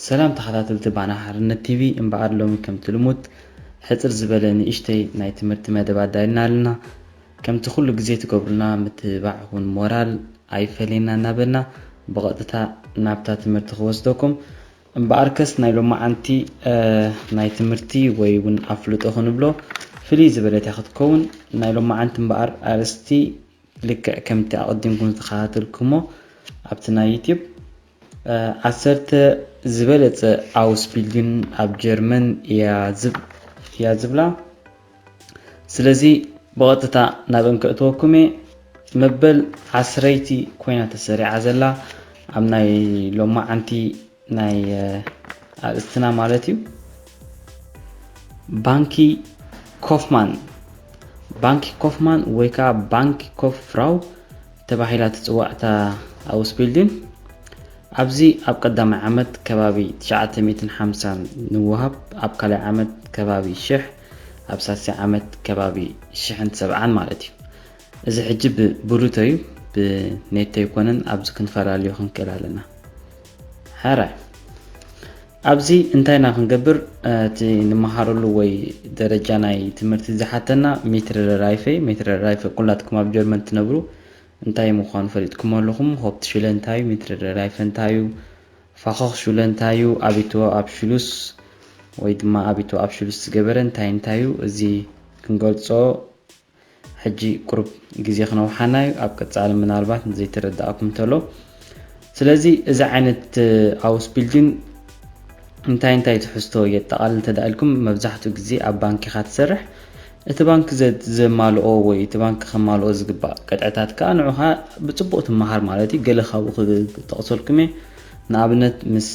ሰላም ተኸታተልቲ ባና ሓርነት ቲቪ፣ እምበኣር ሎሚ ከምቲ ልሙድ ሕጽር ዝበለ ንእሽተይ ናይ ትምህርቲ መደብ ኣዳልና ኣለና። ከምቲ ኩሉ ግዜ ትገብሩና ምትብባዕ ይኹን ሞራል ኣይፈለየና እናበልና ብቐጥታ ናብታ ትምህርቲ ክወስደኩም። እምበኣርከስ ናይ ሎማዓንቲ፣ እ፣ ናይ ትምህርቲ ወይ እውን ኣፍልጦ ክንብሎ ፍልይ ዝበለት እያ ክትከውን። ናይ ሎማዓንቲ እምበኣር ኣርእስቲ ልክዕ ከምቲ ኣቐዲምኩም ዝተኸታተልኩሞ ኣብቲ ናይ ዩትዩብ፣ እ፣ ዓሰርተ ዝበለጸ ኣውስቢልዲን ኣብ ጀርመን እያ ዝብ-፣ እያ ዝብላ። ስለዚ ብቐጥታ ናብ እንክእትወኩም እየ። መበል ዓስረይቲ ኮይና ተሰሪዓ ዘላ ኣብ ናይ ሎማዓንቲ ናይ፣ እ፣ ኣርእስትና ማለት እዩ። ባንኪ ኮፍማን፣ ባንኪ ኮፍማን ወይ ከዓ ባንኪ ኮፍ ፍራው ተባሂላ ትጽዋዕ እታ ኣውስቢልዲን። ኣብዚ ኣብ ቀዳማይ ዓመት ከባቢ ትሽዓተ ሚእትን ሓምሳን ንወሃብ፣ ኣብ ካልኣይ ዓመት ከባቢ ሽሕ፣ ኣብ ሳልሳይ ዓመት ከባቢ ሽሕን ሰብዓን ማለት እዩ። እዚ ሕጂ ብብሩቶ እዩ፣ ብኔቶ ኣይኮነን። ኣብዚ ክንፈላለዮ ክንክእል ኣለና። ሕራይ፣ ኣብዚ እንታይ ኢና ክንገብር? እቲ ንመሃረሉ ወይ ደረጃ ናይ ትምህርቲ ዝሓተና ሜትረ ራይፈ። ሜትረ ራይፈ ኩላትኩም ኣብ ጀርመን ትነብሩ እንታይ ምዃኑ ፈሊጥኩም ኣለኹም። ሆፕት ሽለ እንታይ እዩ? ሜትረ ራይፈ እንታይ እዩ? ፋኾኽ ሽለ እንታይ እዩ? ኣቢቶ ኣብ ሽሉስ ወይ ድማ ኣቢቶ ኣብ ሽሉስ ዝገበረ እንታይ እንታይ እዩ? እዚ ክንገልጾ ሕጂ ቁሩብ ግዜ ክነውሓና እዩ። ኣብ ቀጻሊ ምናልባት ዘይተረዳእኩም እንተሎ። ስለዚ እዚ ዓይነት ኣውስቢልዲን እንታይ እንታይ ትሕዝቶ የጠቓልል እንተ ደኣ ኢልኩም፣ መብዛሕትኡ ግዜ ኣብ ባንክ ኢኻ ትሰርሕ። እቲ ባንክ ዘ-፣ ዘማልኦ ወይ እቲ ባንክ ከማልኦ ዝግባእ ቅጥዕታት ከኣ ንዑኻ ብጽቡቕ ትመሃር ማለት እዩ። ገለ ካብኡ ክጠቕሰልኩም እየ። ንኣብነት ምስ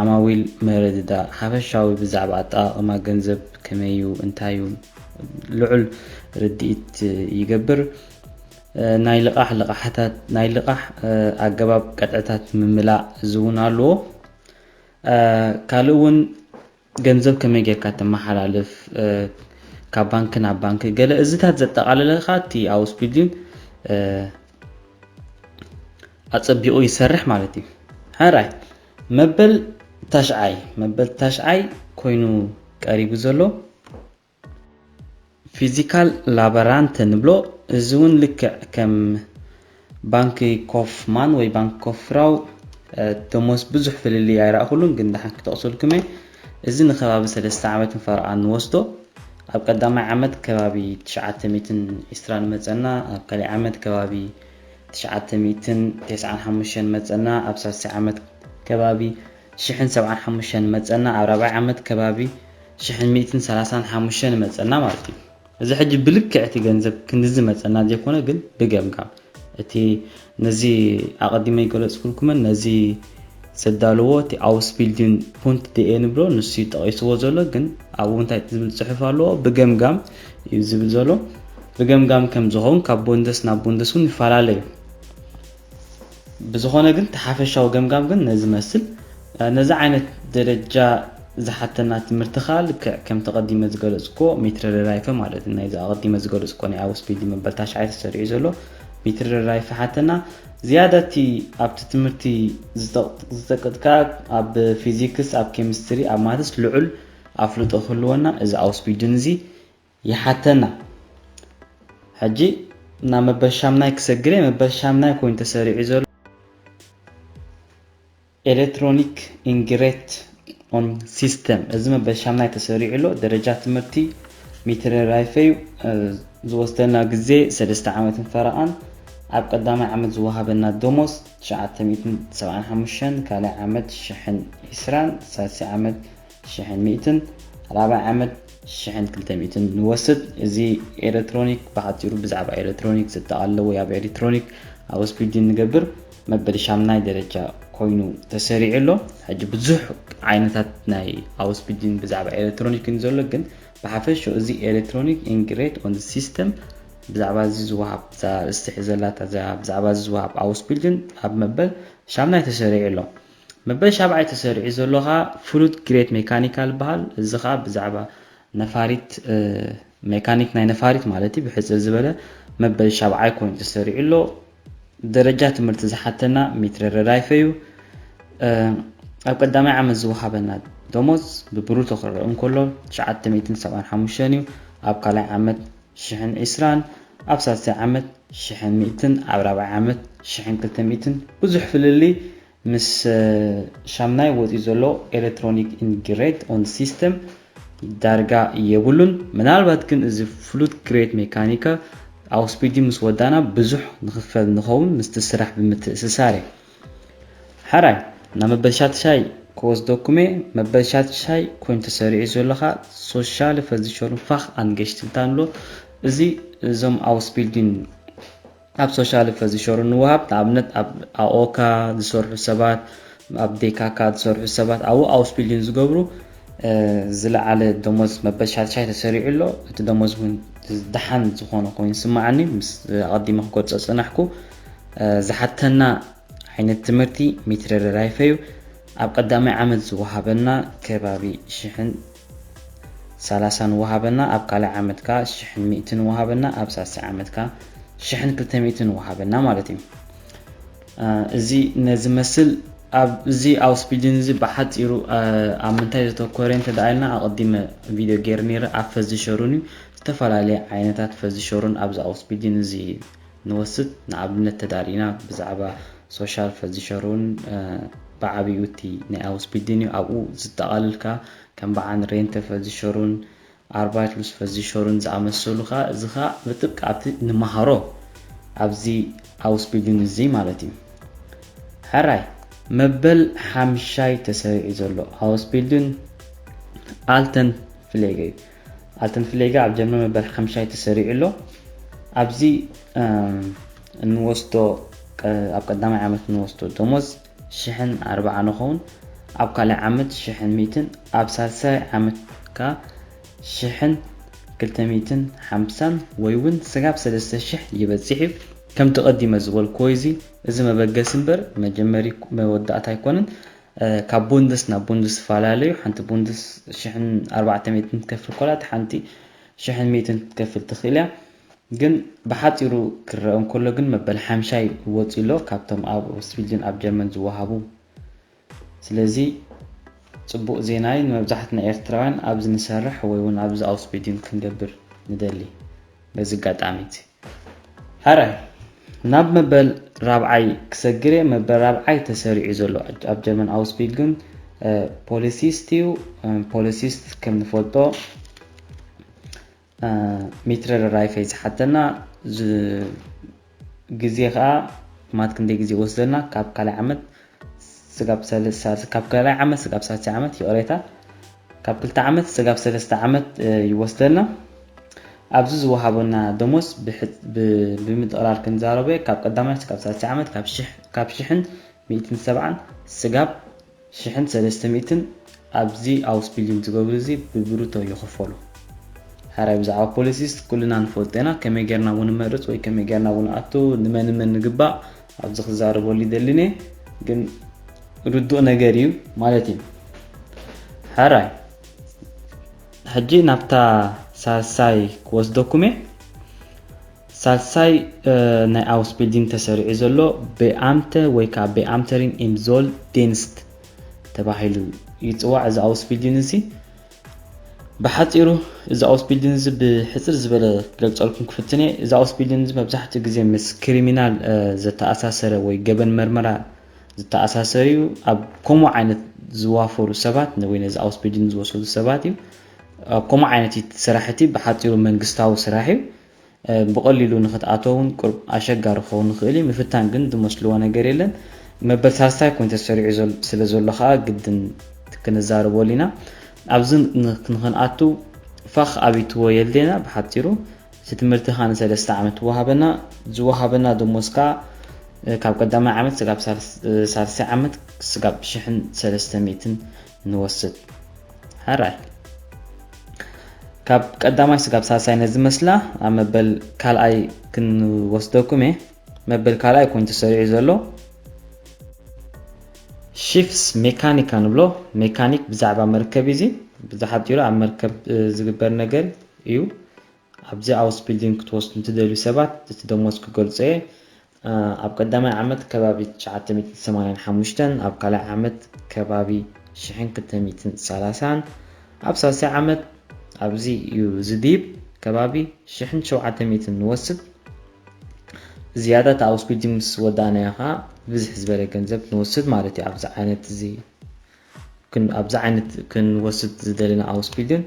ዓማዊል ምርድዳእ፣ ሓፈሻዊ ብዛዕባ ኣጠቓቕማ ገንዘብ ከመይ እዩ፣ እንታይ እዩ፣ ልዑል ርድኢት ይገብር። እ፣ ናይ ልቓሕ ልቓሕታት፣ ናይ ልቓሕ፣ እ፣ ኣገባብ ቀጥዕታት ምምላእ እዚ እውን ኣለዎ። እ፣ ካልእ እውን ገንዘብ ከመይ ጌርካ ተመሓላልፍ፣ እ፣ ካብ ባንክ ናብ ባንክ፣ ገለ እዚታት ዘጠቓለለ ኸኣ እቲ ኣውስቢልዲን፣ እ፣ ኣጸቢቑ ይሰርሕ ማለት እዩ። ሕራይ፣ መበል ታሽዓይ፣ መበል ታሽዓይ ኮይኑ ቀሪቡ ዘሎ ፊዚካል ላበራንተ ንብሎ። እዚ እውን ልክዕ ከም ባንኪ ኮፍማን ወይ ባንኪ ኮፍራው፣ እ፣ ደሞዝ ብዙሕ ፍልልይ ኣይረኣኹሉን፣ ግን ደሓን ክጠቕሰልኩም እየ። እዚ ንከባቢ ሰለስተ ዓመትን ፈረቓን ንወስዶ። ኣብ ቀዳማይ ዓመት ከባቢ ትሽዓተ ሚእትን ዕስራን መጸና፣ ኣብ ካልኣይ ዓመት ከባቢ ትሽዓተ ሚእትን ተስዓን ሓሙሽተን መጸና፣ ኣብ ሳልሳይ ዓመት ከባቢ ሽሕን ሰብዓን ሓሙሽተን መጸና፣ ኣብ ራብዓይ ዓመት ከባቢ ሽሕን ሚእትን ሰላሳን ሓሙሽተን መጸና ማለት እዩ። እዚ ሕጂ ብልክዕ እቲ ገንዘብ ክንድዚ መጸና ዘይኮነ፣ ግን ብገምጋም እቲ ነዚ ኣቐዲመ ይገለጽኩልኩምን ነዚ ዘዳለዎ እቲ ኣውስቢልዲን ፑንት ዲኤ ንብሎ ንሱ እዩ ጠቒስዎ ዘሎ፣ ግን ኣብኡ እንታይ ዝብል ጽሑፍ ኣለዎ? ብገምጋም እዩ ዝብል ዘሎ። ብገምጋም ከም ዝኸውን ካብ ቦንደስ ናብ ቦንደስ እውን ይፈላለ እዩ። ብዝኾነ ግን እቲ ሓፈሻዊ ገምጋም ግን ነዚ መስል። ነዚ ዓይነት ደረጃ ዝሓተና ትምህርቲ ኸኣ ልክዕ ከም ተቐዲመ ዝገለጽኩዎ ሜትረ ራይፈ ማለት እዩ። ናይዚ ኣቐዲመ ዝገለጽኩዎ ናይ ኣውስቢልዲን መበል ታሽዓይ ተሰሪዑ ዘሎ ሜትረ ራይፈ ሓተና። ዝያዳ እቲ ኣብቲ ትምህርቲ ዝጠቕ-፣ ዝጠቅጥ ከኣ ኣብ ፊዚክስ፣ ኣብ ኬሚስትሪ፣ ኣብ ማትስ ልዑል ኣፍልጦ ክህልወና እዚ ኣውስቢልዲን እዚ ይሓተና። ሕጂ ናብ መበል ሻምናይ ክሰግር እየ። መበል ሻምናይ ኮይኑ ተሰሪዑ ዘሎ ኤሌክትሮኒክ ኢንግሬት ኦን ሲስተም። እዚ መበል ሻምናይ ተሰሪዑ ኣሎ። ደረጃ ትምህርቲ ሜትረ ራይፈ እዩ። እ፣ ዝወስደልና ግዜ ሰለስተ ዓመትን ፈረቓን። ኣብ ቀዳማይ ዓመት ዝወሃበና ደሞዝ ትሽዓተ ሚእትን ሰብዓን ሓሙሽተን፣ ካልኣይ ዓመት ሽሕን ዕስራን፣ ሳልሳይ ዓመት ሽሕን ሚእትን፣ ራብዓይ ዓመት ሽሕን ክልተ ሚእትን ንወስድ። እዚ ኤሌክትሮኒክ ብሓጺሩ ብዛዕባ ኤሌክትሮኒክ ዘጠቓልለ ወይ ኣብ ኤሌክትሮኒክ ኣውስቢልዲን ንገብር መበል ሻምናይ ደረጃ ኮይኑ ተሰሪዑ ኣሎ። ሕጂ ብዙሕ ዓይነታት ናይ ኣውስቢልዲን ብዛዕባ ኤሌክትሮኒክ እዩ ዘሎ፣ ግን ብሓፈሽኡ እዚ ኤሌክትሮኒክ ኢንግሬት ኦን ሲስተም ብዛዕባ እዚ ዝወሃብ፣ እዛ ኣርእስቲ ሒዘላ እታ እዛ ብዛዕባ እዚ ዝወሃብ ኣውስቢልዲን ኣብ መበል ሻምናይ ተሰሪዑ ኣሎ። መበል ሻብዓይ ተሰሪዑ ዘሎ ኸኣ ፍሉድ ግሬት ሜካኒካል ይበሃል። እዚ ኸኣ ብዛዕባ ነፋሪት፣ እ፣ ሜካኒክ ናይ ነፋሪት ማለት እዩ። ብሕጽር ዝበለ መበል ሻብዓይ ኮይኑ ተሰሪዑ ኣሎ። ደረጃ ትምህርቲ ዝሓተና ሜትረ ራይፈ እዩ። እ፣ ኣብ ቀዳማይ ዓመት ዝወሃበና ደሞዝ ብብሩቶ ክረአ እንከሎ ትሽዓተ ሚእትን ሰብዓን ሓሙሽተን እዩ። ኣብ ካልኣይ ዓመት ሽሕን ዕስራን፣ ኣብ ሳልሳይ ዓመት ሽሕን ሚእትን፣ ኣብ ራብዓይ ዓመት ሽሕን ክልተ ሚእትን። ብዙሕ ፍልልይ ምስ ሻምናይ ወፂኡ ዘሎ ኤሌክትሮኒክ ኢንግሬድ ኦን ሲስተም ዳርጋ የብሉን። ምናልባት ግን እዚ ፍሉት ግሬድ ሜካኒካ ኣውስቢዲ ምስ ወዳና ብዙሕ ንኽፈል ንኸውን ምስቲ ስራሕ ብምትእስሳር እዩ። ሓራይ ናብ መበል ሻትሻይ ክወስደኩም እየ። መበል ሻትሻይ ኮይኑ ተሰሪዑ ዘለኻ ሶሻል ፈዚሾርን ፋኽ ኣንገሽትልታን ኣሎ። እዚ እዞም ኣውስቢልዲን ኣብ ሶሻል ፈዚሾርን ንወሃብ። ንኣብነት ኣብ ኣኦካ ዝሰርሑ ሰባት፣ ኣብ ዴካካ ዝሰርሑ ሰባት ኣብኡ ኣውስቢልዲን ዝገብሩ ዝለዓለ ደሞዝ መበል ሻትሻይ ተሰሪዑ ኣሎ። እቲ ደሞዝ እውን ደሓን ዝኾነ ኮይኑ ይስማዓኒ። ምስ ኣቐዲመ ክገልጾ ዝጸናሕኩ ዝሓተና ዓይነት ትምህርቲ ሚትረደራይፈ እዩ። ኣብ ቀዳማይ ዓመት ዝወሃበና ከባቢ ሽሕን ሰላሳን ወሃበና፣ ኣብ ካልኣይ ዓመት ከኣ ሽሕን ሚእትን ወሃበና፣ ኣብ ሳልሳይ ዓመት ከኣ ሽሕን ክልተ ሚእትን ወሃበና ማለት እዩ። እዚ ነዚ መስል ኣብ እዚ ኣውስቢልዲን እዚ ብሓፂሩ ኣብ ምንታይ ዘተኮረ እንተ ደኣ ኢልና ኣቐዲመ ቪድዮ ገይረ ነይረ። ኣብ ፈዚ ሸሩን እዩ። ዝተፈላለየ ዓይነታት ፈዚ ሸሩን ኣብዚ ኣውስቢልዲን እዚ ንወስድ። ንኣብነት ተዳሪና ብዛዕባ ሶሻል ፈዚ ሸሩን ብዓብዩ እቲ ናይ ኣውስቢልዲን እዩ። ኣብኡ ዝጠቓልልካ ከም በዓን ሬንተ ፈዚ ሸሩን ኣርባይት ሉስ ፈዚ ሸሩን ዝኣመሰሉ ኸዓ እዚ ኸዓ ብጥብቂ ኣብቲ ንመሃሮ ኣብዚ ኣውስቢልዲን እዚ ማለት እዩ። ሕራይ መበል ሓምሻይ ተሰሪዑ ዘሎ ኣውስቢልዲን ኣልተን ፍሌገ እዩ። ኣልተን ፍሌገ ኣብ ጀርመን መበል ሓምሻይ ተሰሪዑ ኣሎ። ኣብዚ እንወስዶ ኣብ ቀዳማይ ዓመት እንወስዶ ደሞዝ ሽሕን ኣርባዓ ንኸውን፣ ኣብ ካልኣይ ዓመት ሽሕን ሚእትን፣ ኣብ ሳልሳይ ዓመት ከኣ ሽሕን ክልተ ሚእትን ሓምሳን ወይ እውን ስጋብ ሰለስተ ሽሕ ይበጽሕ እዩ። ከምቲ ቀዲመ ዝበልክዎ እዚ እዚ መበገሲ እምበር መጀመሪ መወዳእታ ኣይኮነን። ካብ ቡንድስ ናብ ቡንድስ ይፈላለዩ። ሓንቲ ቡንድስ ሽሕን ኣርባዕተ ሚእትን ትከፍል ኮላ፣ ሓንቲ ሽሕን ሚእትን ክትከፍል ትኽእል እያ። ግን ብሓፂሩ ክረአ እንከሎ ግን መበል ሓምሻይ ወፂኡ ኣሎ ካብቶም ኣብ ኣውስቢልዲን ኣብ ጀርመን ዝወሃቡ። ስለዚ ፅቡቕ ዜና እዩ ንመብዛሕትና ኤርትራውያን ኣብዚ ንሰርሕ ወይ እውን ኣብዚ ኣውስቢልዲን ክንገብር ንደሊ። በዚ ኣጋጣሚ እዚ ሕራይ ናብ መበል ራብዓይ ክሰግር እየ። መበል ራብዓይ ተሰሪዑ ዘሎ ኣብ ጀርመን ኣውስቢልዲን ፖሊሲስት እዩ። ፖሊሲስት ከም ንፈልጦ ሚትረደራይፈ እዩ ዝሓተና። ግዜ ከዓ ማት ክንደይ ግዜ ይወስደልና? ካብ ካልኣይ ዓመት ስጋብ ሳልሳይ፣ ካብ ካልኣይ ዓመት ስጋብ ሳልሳይ ዓመት ይቕሬታ፣ ካብ ክልተ ዓመት ስጋብ ሰለስተ ዓመት ይወስደልና። ኣብዚ ዝወሃበና ደሞዝ ብምጥቕላል ክንዛረቦ ካብ ቀዳማይ ስጋብ ሳልሳይ ዓመት ካብ ሽሕን ሚእትን ሰብዓን ስጋብ ሽሕን ሰለስተ ሚእትን ኣብዚ ኣውስቢልዲን ዝገብሩ እዚ ብብሩቶ ይኽፈሉ። ሕራይ ብዛዕባ ፖሊሲስ ኩልና ንፈልጦ ኢና። ከመይ ጌርና እውን ንመርፅ ወይ ከመይ ጌርና እውን ንኣቱ ንመን መን ንግባእ ኣብዚ ክዛረበሉ ይደልን እየ። ግን ርዱእ ነገር እዩ ማለት እዩ። ሕራይ ሕጂ ናብታ ሳልሳይ ክወስደኩም እየ። ሳልሳይ ናይ ኣውስቢልዲን ተሰሪዑ ዘሎ ቤኣምተ ወይ ከዓ ቤኣምተሪን ኢምዞል ዴንስት ተባሂሉ ይፅዋዕ። እዚ ኣውስቢልዲን እዚ ብሓፂሩ እዚ ኣውስቢልዲን እዚ ብሕፅር ዝበለ ክገልፀልኩም ክፍትን እየ። እዚ ኣውስቢልዲን እዚ መብዛሕትኡ ግዜ ምስ ክሪሚናል ዝተኣሳሰረ ወይ ገበን መርመራ ዝተኣሳሰረ እዩ። ኣብ ከምኡ ዓይነት ዝዋፈሩ ሰባት ወይ ነዚ ኣውስቢልዲን ዝወሰዱ ሰባት እዩ። ኣብ ከምኡ ዓይነት ስራሕ እቲ ብሓፂሩ መንግስታዊ ስራሕ እዩ። ብቐሊሉ ንክትኣትዎ እውን ቁሩብ ኣሸጋሪ ክኸውን ይኽእል እዩ። ምፍታን ግን ዝመስልዎ ነገር የለን። መበል ሳልሳይ ኮይኑ ተሰሪዑ ስለ ዘሎ ከዓ ግድን ክንዛረበሉ ኢና። ኣብዚ ንክንኣቱ ፋኽ ኣቢትዎ የድልየና። ብሓፂሩ እቲ ትምህርቲ ከዓ ንሰለስተ ዓመት ይወሃበና። ዝወሃበና ደሞዝ ከዓ ካብ ቀዳማይ ዓመት ስጋብ ሳልሳይ ዓመት ስጋብ ሽሕን ሰለስተ ሚእትን ንወስድ። ሕራይ ካብ ቀዳማይ ስጋብ ሳልሳይ ነዚ መስላ ኣብ መበል ካልኣይ ክንወስደኩም እየ። መበል ካልኣይ ኮይኑ ተሰሪዑ ዘሎ ሺፍስ ሜካኒካ ንብሎ። ሜካኒክ ብዛዕባ መርከብ እዩ። እዚ ብዝሓፂሩ ኣብ መርከብ ዝግበር ነገር እዩ። ኣብዚ ኣውስቢልዲን ክትወስዱ እንትደልዩ ሰባት እቲ ደሞዝ ክገልፆ እየ። ኣብ ቀዳማይ ዓመት ከባቢ ትሽዓተ ሚእትን ሰማንያን ሓሙሽተን፣ ኣብ ካልኣይ ዓመት ከባቢ ሽሕን ክልተ ሚእትን ሰላሳን፣ ኣብ ሳልሳይ ዓመት ኣብዚ እዩ ዝድይብ ከባቢ ሽሕን ሸውዓተ ሚእትን ንወስድ። ዝያዳ እቲ ኣውስቢልዲንግ ምስ ወዳእናዮ ከዓ ብዝሕ ዝበለ ገንዘብ ንወስድ ማለት እዩ። ኣብዚ ዓይነት እዚ ኣብዛ ዓይነት ክንወስድ ዝደለና ኣውስቢልዲንግ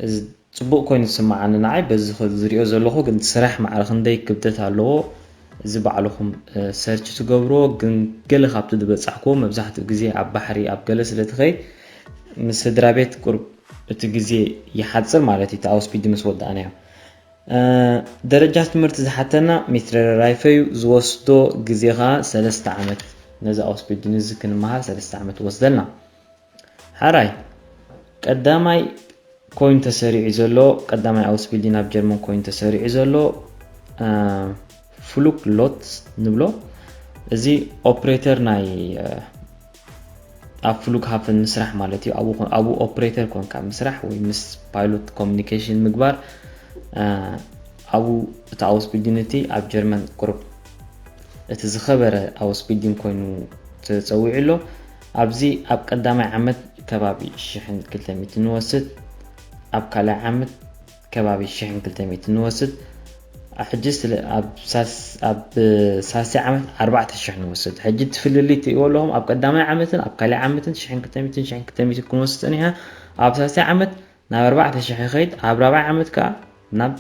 እዚ ፅቡቅ ኮይኑ ዝስማዓኒ ንዓይ በዚ ዝሪኦ ዘለኹ። ግን ስራሕ ማዕረ ክንደይ ክብደት ኣለዎ እዚ ባዕልኹም ሰርች ትገብርዎ። ግን ገለ ካብቲ ዝበፃሕክዎ መብዛሕትኡ ግዜ ኣብ ባሕሪ ኣብ ገለ ስለ ትኸይድ ምስ ስድራ ቤት ቁርብ እቲ ግዜ ይሓፅር ማለት እዩ። እቲ ኣውስቢልዲንግ ምስ ወዳእናዮ ደረጃ ትምህርቲ ዝሓተና ሚትረራይፈ እዩ ዝወስዶ ግዜ ከዓ ሰለስተ ዓመት። ነዚ ኣውስቢልዲንግ እዚ ክንመሃር ሰለስተ ዓመት ወስደልና። ሓራይ ቀዳማይ ኮይኑ ተሰሪዑ ዘሎ ቀዳማይ ኣውስቢልዲንግ ኣብ ጀርመን ኮይኑ ተሰሪዑ ዘሎ ፍሉክ ሎት ንብሎ። እዚ ኦፕሬተር ናይ ኣብ ፍሉክ ሃፈን ምስራሕ ማለት እዩ። ኣብኡ ኦፕሬተር ኮንካ ምስራሕ ወይ ምስ ፓይሎት ኮሚኒኬሽን ምግባር። ኣብኡ እቲ ኣውስቢልዲንግ እቲ ኣብ ጀርመን ቁሩብ እቲ ዝኸበረ ኣውስቢልዲንግ ኮይኑ ተፀዊዑ ኣሎ። ኣብዚ ኣብ ቀዳማይ ዓመት ከባቢ ሽሕን ክልተ ሚእትን ንወስድ፣ ኣብ ካልኣይ ዓመት ከባቢ ሽሕን ክልተ ሚእትን ንወስድ። ሕጂ ስለ ኣብ ሳልሳይ ዓመት ኣርባዕተ ሽሕ ንወስድ። ሕጂ እቲ ፍልልይ ትሪእዎ ኣለኹም፣ ኣብ ቀዳማይ ዓመትን ኣብ ካልኣይ ዓመትን ሽሕን ክልተ ሚእትን ሽሕን ክልተ ሚእትን ክንወስድ ፀኒሕና፣ ኣብ ሳልሳይ ዓመት ናብ ኣርባዕተ ሽሕ ይኸይድ፣ ኣብ ራብዓይ ዓመት ከዓ ናብ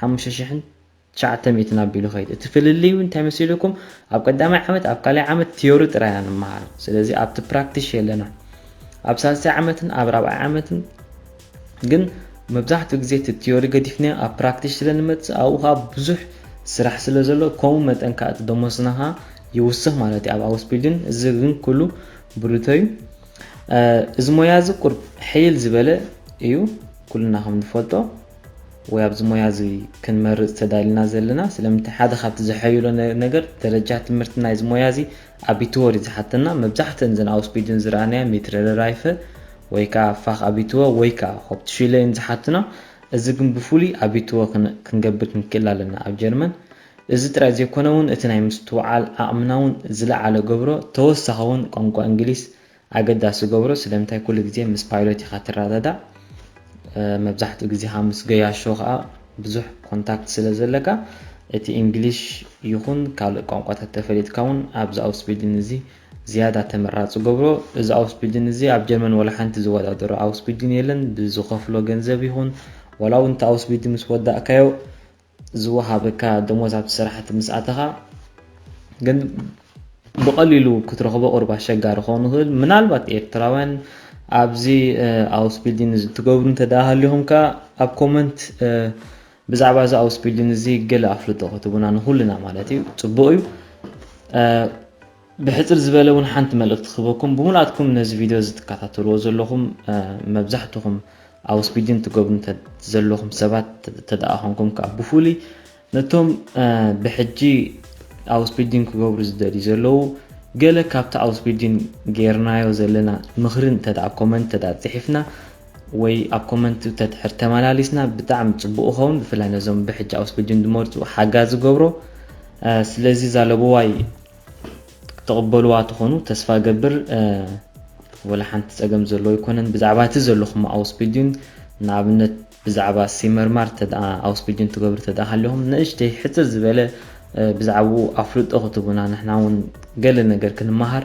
ሓሙሽተ ሽሕን ትሽዓተ ሚእትን ኣቢሉ ይኸይድ። እቲ ፍልልይ እውን እንታይ መሲልኩም? ኣብ ቀዳማይ ዓመት ኣብ ካልኣይ ዓመት ቲዮሪ ጥራይ ኢና ንመሃር። ስለዚ ኣብቲ ፕራክቲስ የለና። ኣብ ሳልሳይ ዓመትን ኣብ ራብዓይ ዓመትን ግን መብዛሕትኡ ግዜ እቲ ቲዮሪ ገዲፍናዮ ኣብ ፕራክቲስ ስለ ንመፅእ ኣብኡ ከዓ ብዙሕ ስራሕ ስለ ዘሎ ከምኡ መጠን ከዓ እቲ ደሞዝና ከዓ ይውስኽ ማለት እዩ ኣብ ኣውስቢልዲንግ። እዚ ግን ኩሉ ብሩቶ እዩ። እዚ ሞያ እዚ ቁርብ ሕይል ዝበለ እዩ ኩልና ከም ንፈልጦ ወይ ኣብዚ ሞያ እዚ ክንመርፅ ተዳሊና ዘለና። ስለምንታይ ሓደ ካብቲ ዘሐይሎ ነገር ደረጃ ትምህርቲ ናይዚ ሞያ እዚ ኣቢትወር እዩ ዝሓተና። መብዛሕትእን ዘን ኣውስቢልዲንግ ዝረኣናያ ሚትረራይፈ ወይ ከዓ ፋክ ኣቢትወ ወይ ከዓ ሆፕትሽለ እየን ዝሓትና። እዚ ግን ብፍሉይ ኣቢትወ ክንገብር ክንክእል ኣለና ኣብ ጀርመን። እዚ ጥራይ ዘይኮነ እውን እቲ ናይ ምስትውዓል ዓቕምና እውን ዝለዓለ ገብሮ። ተወሳኺ እውን ቋንቋ እንግሊዝ ኣገዳሲ ገብሮ። ስለምንታይ ኩሉ ግዜ ምስ ፓይሎት ኢኻ ትረዳዳእ። መብዛሕትኡ ግዜ ኻ ምስ ገያሾ ከዓ ብዙሕ ኮንታክት ስለ ዘለካ እቲ እንግሊሽ ይኹን ካልእ ቋንቋታት ተፈሊጥካ እውን ኣብዚ ኣውስቢልዲንግ እዚ ዝያዳ ተመራፂ ገብሮ። እዚ ኣውስቢልዲንግ እዚ ኣብ ጀርመን ወላ ሓንቲ ዝወዳደሮ ኣውስቢልዲንግ የለን። ብዝኸፍሎ ገንዘብ ይኹን ዋላ እውን እቲ ኣውስቢልዲንግ ምስ ወዳእካዮ ዝወሃበካ ደሞዝ ኣብቲ ስራሕቲ ምስ ኣተኻ ግን ብቐሊሉ ክትረኽቦ ቁሩብ ኣሸጋሪ ክኸውን ይኽእል። ምናልባት ኤርትራውያን ኣብዚ ኣውስቢልዲንግ እዚ ትገብሩ እንተ ደኣ ሃሊኹም ከኣ ኣብ ኮመንት ብዛዕባ እዚ ኣውስቢልዲንግ እዚ ገለ ኣፍልጦ ክትቡና ንኹልና ማለት እዩ ጽቡቕ እዩ። ብሕጽር ዝበለ እውን ሓንቲ መልእኽቲ ክህበኩም፣ ብምልኣትኩም ነዚ ቪድዮ እዚ ትከታተልዎ ዘለኹም መብዛሕትኹም ኣውስቢልዲንግ ትገብሩ ዘለኹም ሰባት ተደኣ ኮንኩም ከኣ ብፍሉይ ነቶም ብሕጂ ኣውስቢልዲንግ ክገብሩ ዝደልዩ ዘለዉ ገለ ካብቲ ኣውስቢልዲንግ ጌርናዮ ዘለና ምኽሪ እንተ ደኣ ኮመንት እንተ ደኣ ጽሒፍና ወይ ኣብ ኮመንት ተድሕር ተመላሊስና ብጣዕሚ ጽቡቕ ይኸውን። ብፍላይ ነዞም ብሕጂ ኣውስቢልዲንግ ዝመርጹ ሓጋዚ ገብሮ። ስለዚ እዛ ለበዋይ ትቕበልዋ ትኾኑ ተስፋ ገብር። ወላ ሓንቲ ጸገም ዘለዎ ኣይኮነን። ብዛዕባ እቲ ዘለኹም ኣውስቢልዲንግ ንኣብነት ብዛዕባ ሲመርማር ተደኣ ኣውስቢልዲንግ ትገብሩ ተደኣ ሃለኹም ንእሽተይ ሕጽር ዝበለ ብዛዕባኡ ኣፍልጦ ክትቡና ንሕና እውን ገለ ነገር ክንመሃር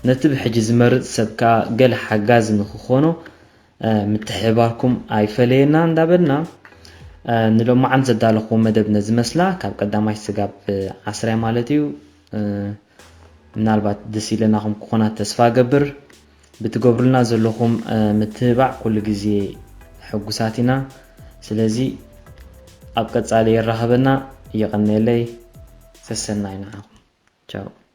ነቲ ብሕጂ ዝመርጽ ሰብ ከኣ ገለ ሓጋዚ ንክኾኖ ምትሕብባርኩም ኣይፈለየና እንዳበልና ንሎማዓንቲ ዘዳለኹዎ መደብ ነዚ መስላ ካብ ቀዳማይ ስጋብ ዓስራይ ማለት እዩ። ምናልባት ደስ ኢለናኹም ክኾና ተስፋ ገብር። ብትገብሩልና ዘለኹም ምትብባዕ ኩሉ ግዜ ሕጉሳት ኢና። ስለዚ ኣብ ቀጻሊ የራኸበና። የቐንየለይ። ሰሰናይ ንዓኹም። ቻው።